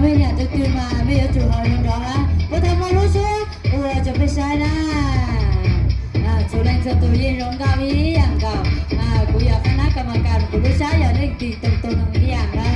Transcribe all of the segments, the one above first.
Mej nyam twg twg mas mej yuav tsum haus zoo nrov na. Puab tau muaj lub suab ua rua peb saib na. Txhua leej txhua tug yeej zoo nkauj ib yaam nkaus. Kuv yog qhab nab ka ma kas, kuv lub sab yog leej twg toog toog ib yaam na.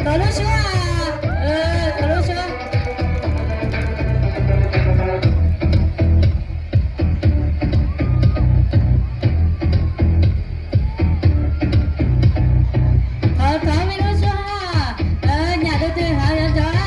Thov lub suab, thov lub suab. Thov, thov mej lub suab na. Nyam twg twg haus zoo nrov na.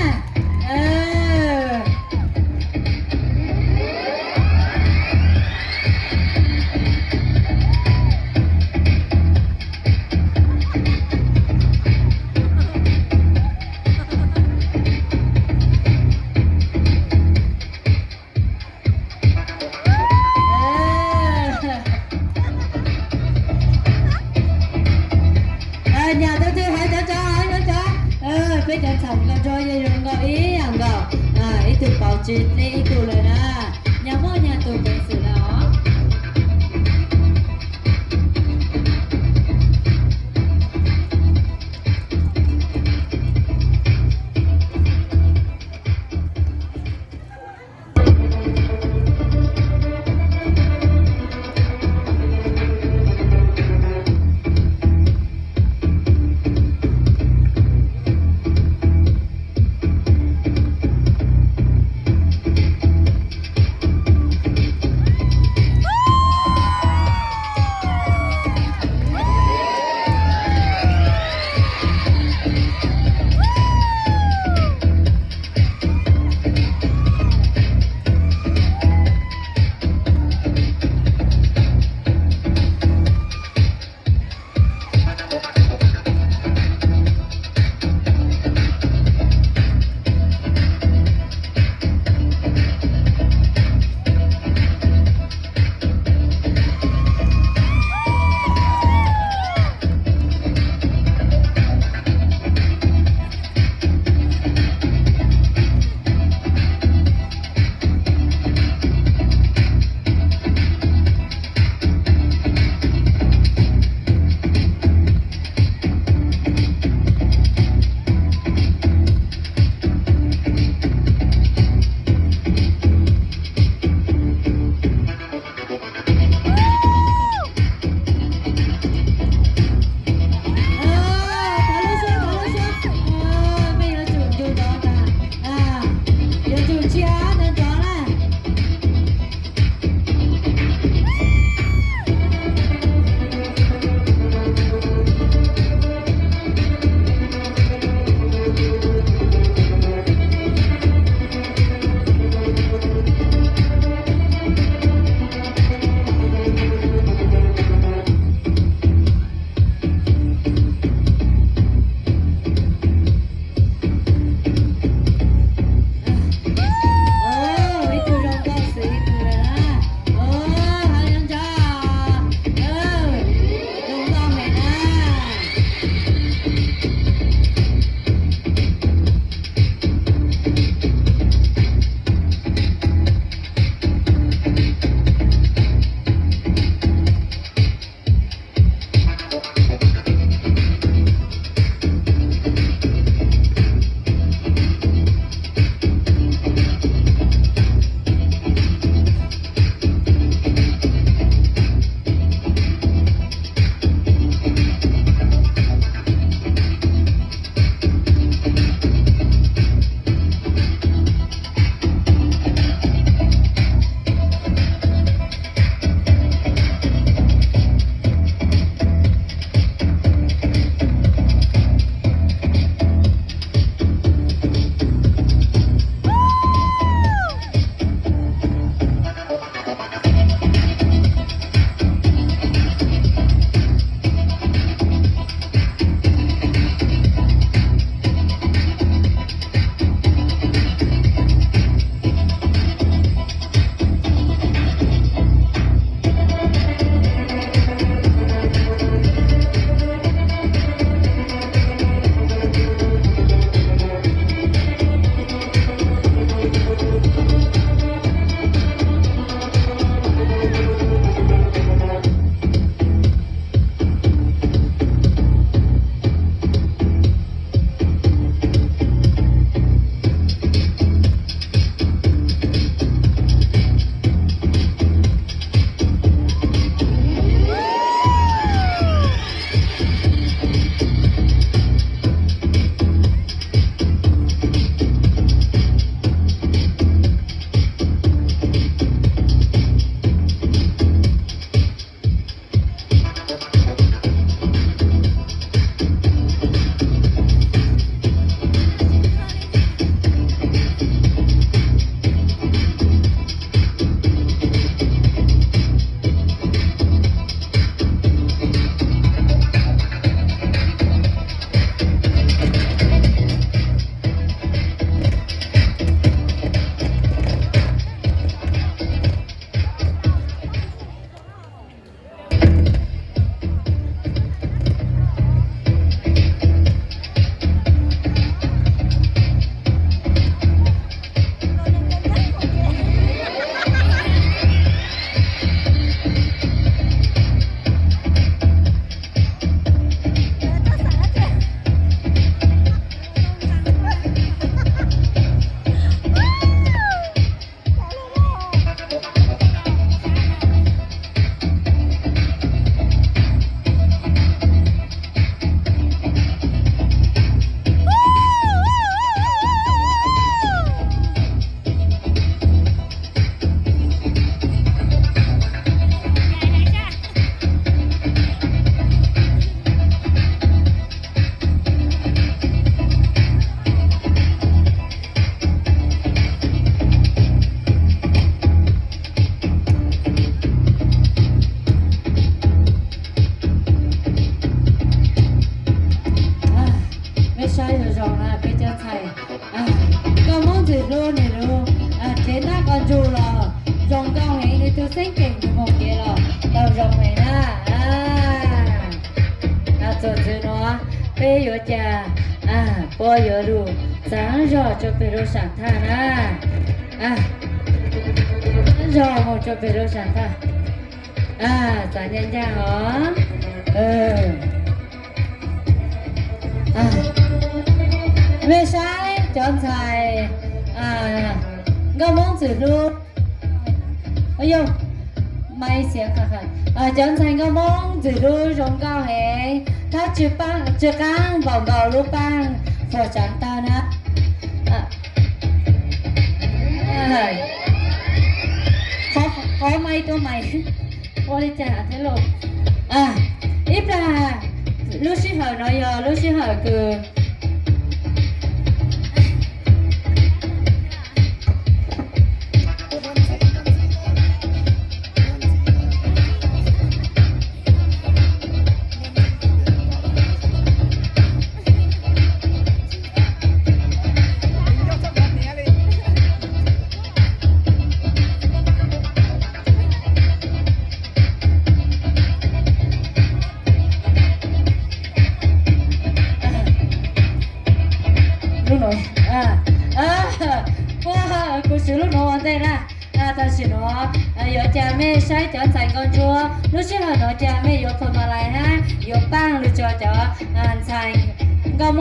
Nyam twg twg haus zoo nrov, haus zoo nrov. Peb cov ntxhais nkauj nraug yeej zoo nkauj ib yaam nkaus, ib tug paus tsi dleb ib tug lawm na. Nyam muaj nyam tus peev xwm lawm os. Tus xeeb ceem mus kev los tau zoo li na. Txuas ntxiv no peb yuav cas pua yuav lug txaav zog tsua peg lub saam thaj na. Txaav zog moog tsua peg lub saam thaj. Txaav ncaaj ncaaj os. Mej saib cov ntxhais nkauj Moob ntxwg hlub, cov ntxhais nkauj Moob ntxwg hlub zoo nkauj heev, tab tsi qaab npaum nkaus lub paaj fuam tsav tawg na. Qhov maiv tuab mais ua li cas thiab lauj? Ib plag lub sij hawm no yog lub sij hawm kws Lub nuav, kuv swv lub nuav ua ntej na. Tam sim no yuav cas mej saib cov ntxhais nkauj ntsuab, lub sij hawm no cas mej yuav phoo ma lais hab yuav paaj lug tsua cov ntxhais nkauj Moob